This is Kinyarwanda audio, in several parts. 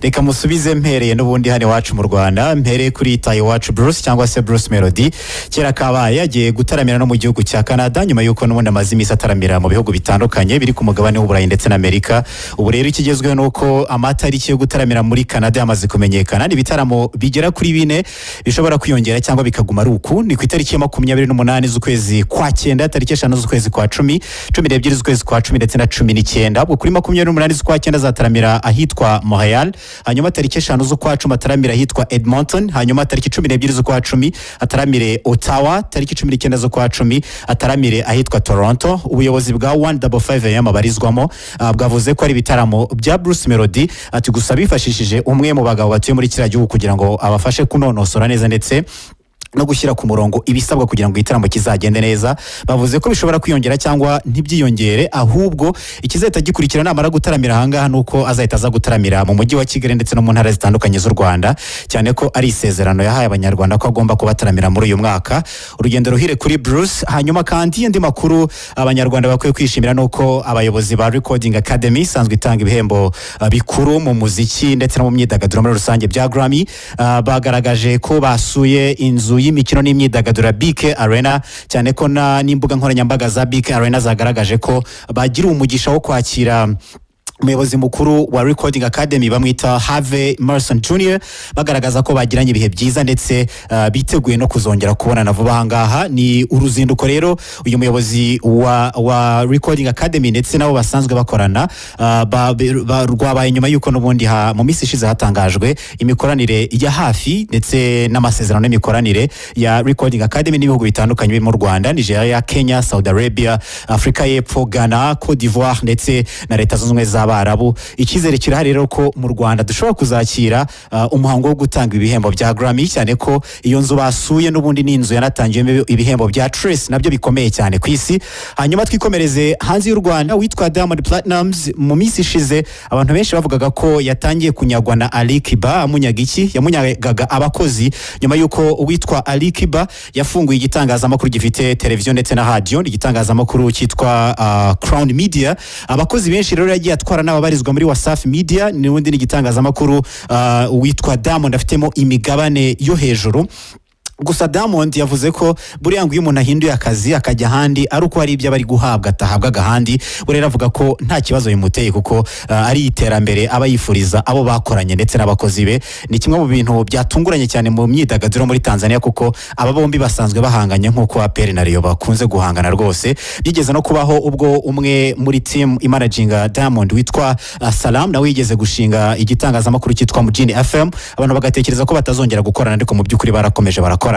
Reka musubize mpereye n'ubundi hano iwacu mu Rwanda, mpereye kuri Itaha Iwacu Bruce cyangwa se Bruce Melody. Kera kabaye agiye gutaramira no mu gihugu cya Canada, nyuma y'uko n'ubundi amaze iminsi ataramira mu bihugu bitandukanye biri ku mugabane w'Uburayi ndetse na Amerika. Ubu rero ikigezweho ni uko amatariki yo gutaramira muri Canada yamaze kumenyekana. Ni ibitaramo bigera kuri bine, bishobora kwiyongera cyangwa bikaguma ari uku. Ni ku itariki ya 28 z'ukwezi kwa cyenda, tariki 5 z'ukwezi kwa 10, 12 z'ukwezi kwa 10 ndetse na 19. Ubwo kuri 28 z'ukwa cyenda azataramira ahitwa Montreal, hanyuma tariki 5 z'ukwa 10 ataramira ahitwa Edmonton, hanyuma tariki 12 z'ukwa 10 ataramire Ottawa, tariki 19 z'ukwa 10 ataramire ahitwa Toronto. Ubuyobozi bwa 155 AM abarizwamo bwavuze ko ari ibitaramo bya Bruce Melody, ati gusa bifashishije umwe mu bagabo batuye muri kiriya gihugu kugira ngo abafashe kunonosora neza ndetse no gushyira ku murongo ibisabwa kugira ngo igitaramo kizagende neza. Bavuze ko bishobora kwiyongera cyangwa ntibyiyongere, ahubwo ikizahita gikurikira namara gutaramira ahangaha ni uko azahita aza gutaramira mu mujyi wa Kigali ndetse no mu ntara zitandukanye z'u Rwanda, cyane ko ari isezerano yahaye Abanyarwanda ko agomba kubataramira muri uyu mwaka. Urugendo ruhire kuri Bruce. Hanyuma kandi andi makuru Abanyarwanda bakwiye kwishimira ni uko abayobozi ba Recording Academy isanzwe itanga ibihembo bikuru mu muziki ndetse no mu myidagaduro muri rusange bya Grammy, bagaragaje ko basuye inzu y'imikino n'imyidagaduro ya BK Arena, cyane ko n'imbuga nkoranyambaga za BK Arena zagaragaje ko bagira umugisha wo kwakira umuyobozi mukuru wa Recording Academy bamwita Harvey Mason Jr., bagaragaza ko bagiranye ibihe byiza ndetse biteguye no kuzongera kubonana vuba aha ngaha. Ni uruzinduko rero uyu muyobozi wa Recording Academy ndetse nabo basanzwe bakorana rwabaye nyuma y'uko n'ubundi mu minsi ishize hatangajwe imikoranire ya hafi ndetse n'amasezerano y'imikoranire ya Recording Academy n'ibihugu bitandukanye birimo Rwanda, Nigeria, Kenya, Saudi Arabia, Afurika y'Epfo, Ghana, Cote d'Ivoire ndetse na Leta Zunze Ubumwe z'Abarabu. Icyizere kirahari rero ko mu Rwanda dushobora kuzakira umuhango wo gutanga ibihembo bya Grammy, cyane ko iyo nzu basuye n'ubundi ni inzu yanatangiyemo ibihembo bya Trace, nabyo bikomeye cyane ku isi. Hanyuma twikomereze hanze y'u Rwanda. Witwa Diamond Platnumz, mu minsi ishize abantu benshi bavugaga ko yatangiye kunyagwa na Ali Kiba. Amunyaga iki? Yamunyagaga abakozi, nyuma y'uko uwitwa Ali Kiba yafunguye igitangazamakuru gifite televiziyo ndetse na radiyo, ni igitangazamakuru cyitwa Crown Media. Abakozi benshi rero yagiye atwara n'ababarizwa muri Wasafi Media, n'ubundi ni igitangazamakuru witwa Diamond afitemo imigabane yo hejuru. Gusa Diamond yavuze ko buriya ngo iyo umuntu ahinduye akazi akajya ahandi ari uko hari ibyo aba ari guhabwa atahabwaga ahandi. We rero avuga ko nta kibazo bimuteye, kuko ari iterambere aba yifuriza abo bakoranye ndetse n'abakozi be. Ni kimwe mu bintu byatunguranye cyane mu myidagaduro muri Tanzania, kuko aba bombi basanzwe bahanganye nk'uko APR na Rayon bakunze guhangana rwose. Byigeze no kubaho ubwo umwe muri team imanaginga Diamond witwa Salam nawe yigeze gushinga igitangazamakuru cyitwa Mjini FM, abantu bagatekereza ko batazongera gukorana, ariko mu by'ukuri barakomeje barakorana.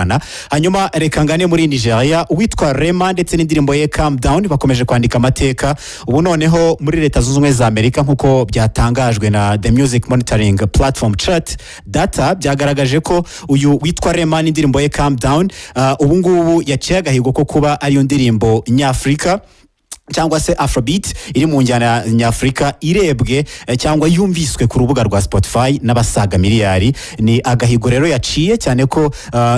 Hanyuma reka ngane muri Nigeria. Uwitwa Rema ndetse n'indirimbo ye Calm Down bakomeje kwandika amateka. Ubu noneho muri Leta Zunze Ubumwe za Amerika, nk'uko byatangajwe na The Music Monitoring Platform Chart Data, byagaragaje ko uyu witwa Rema n'indirimbo ye Calm Down ubu ngubu yaciye agahigo ko kuba ariyo ndirimbo nyafurika cyangwa se Afrobeat iri mu njyana nyafurika irebwe cyangwa yumviswe ku rubuga rwa Spotify n'abasaga miliyari. Ni agahigo rero yaciye, cyane ko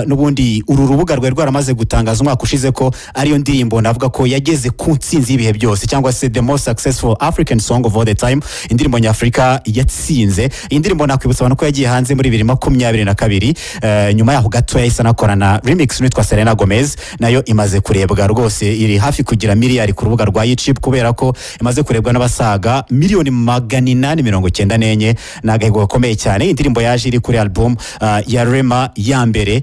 n'ubundi uru rubuga rwari rwaramaze gutangaza umwaka ushize ko ariyo ndirimbo navuga ko yageze ku ntsinzi y'ibihe byose, cyangwa se the most successful African song of all the time, indirimbo nyafurika yatsinze. Iyi ndirimbo nakwibutsa abantu ko yagiye hanze muri 2022. Nyuma yaho gato yahise anakorana remix n'uwitwa Selena Gomez, nayo imaze kurebwa rwose, iri hafi kugira miliyari ku rubuga rwa YouTube, kubera ko imaze kurebwa n'abasaga miliyoni 894. Ni agahigo gakomeye cyane. Indirimbo yaje iri kuri album ya Rema ya mbere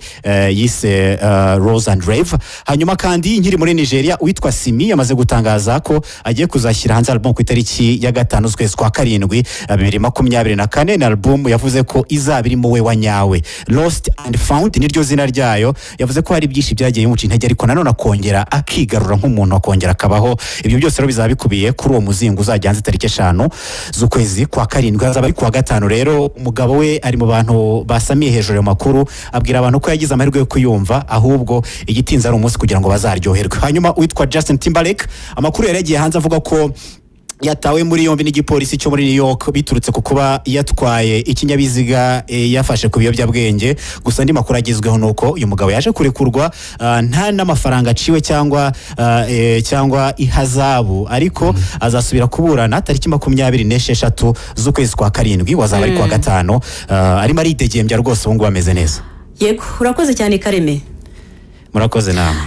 yise Rose and Rave. Hanyuma kandi nkiri muri Nigeria, uwitwa Simi yamaze gutangaza ko agiye kuzashyira hanze album ku itariki ya 5 z'ukwezi kwa karindwi 2024. Ni album yavuze ko izaba irimo we wa nyawe. Lost and Found niryo zina ryayo. Yavuze ko hari byinshi byagiye bimuca intege, ariko nanone akongera akigarura nk'umuntu, akongera akabaho. Ibyo byose rero bizaba bikubiye kuri uwo muzingo uzajya hanze tariki 5 z'ukwezi kwa karindwi, azaba ari kuwa gatanu. Rero umugabo we ari mu bantu basamiye hejuru ayo makuru, abwira abantu ko yagize amahirwe yo kuyumva, ahubwo igitinze ari umunsi kugira ngo bazaryoherwe. Hanyuma uwitwa Justin Timberlake, amakuru yari yagiye hanze avuga ko Yatawe muri yombi n'igipolisi cyo muri New York biturutse ku kuba yatwaye ikinyabiziga yafashe ku biyobyabwenge. Gusa andi makuru agezweho ni uko uyu mugabo yaje kurekurwa, nta n'amafaranga aciwe cyangwa ihazabu, ariko azasubira kuburana tariki 26 z'ukwezi kwa karindwi, wazaba ari kuwa gatanu. Arimo aridegembya rwose, ubu ngubu ameze neza. Yego, urakoze cyane, Kareme. Murakoze namwe.